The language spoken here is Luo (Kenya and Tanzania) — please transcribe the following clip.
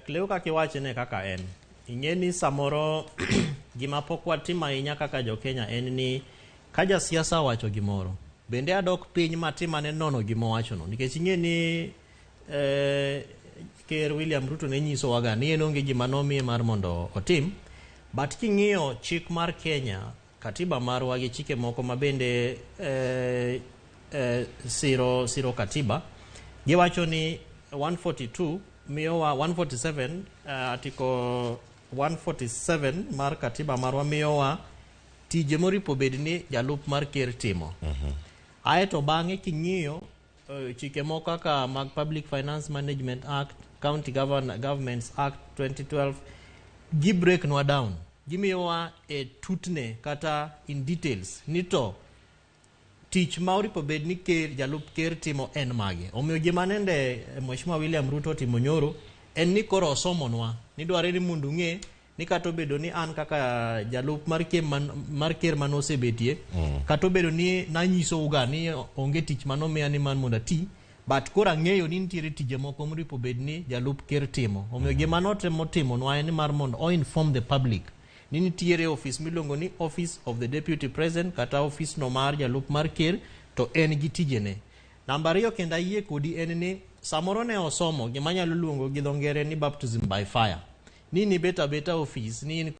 Cleo, kaka iwache kaka en, ing'e ni samoro gima pok watimo ahinya kaka jo Kenya en ni ka jasiasa owacho gimoro, bende adok piny matim ane nono gima owachono, nikech ing'e ni Ker William Ruto ne nyisowaga ni en onge gima nomiye mar mondo otim, but king'iyo chik mar Kenya, katiba marwa gi chike moko ma bende siro katiba, giwacho ni 142 miyowa 147, article 147 mar katiba marwa miyowa tije moripo bed ni jalup mar ker timo. Aeto bang'e king'iyo chike moko kaka mag Public Finance Management Act, County Governments Act 2012, gi break nwa down, gimiyowa e tutne kata in details ni to tich ma oripo bed ni ker, jalup ker timo en mage. Omiyo gima nende Mheshimiwa William Ruto otimo nyoro en ni koro osomonwa ni dware ni mondo ung'e ni kata obedo ni an kaka jalup mar ker mar ker manosebetie, kata obedo ni nanyisouga ni onge tich manomiya ni man mondo ati, but koro ang'eyo ni nitiere tije moko moripo bed ni jalup ker timo. Omiyo gima notemo timonwa en ni mar mondo o inform the public ni nitiere office miluongo ni Office of the Deputy President kata office no mar jalup mar ker, to en gi tijene. Namba 2, kendo ayie kodi, en ni samoro ne osomo gima anyalo luongo gi dho ngere ni baptism by fire, ni nibet abeta office ni in.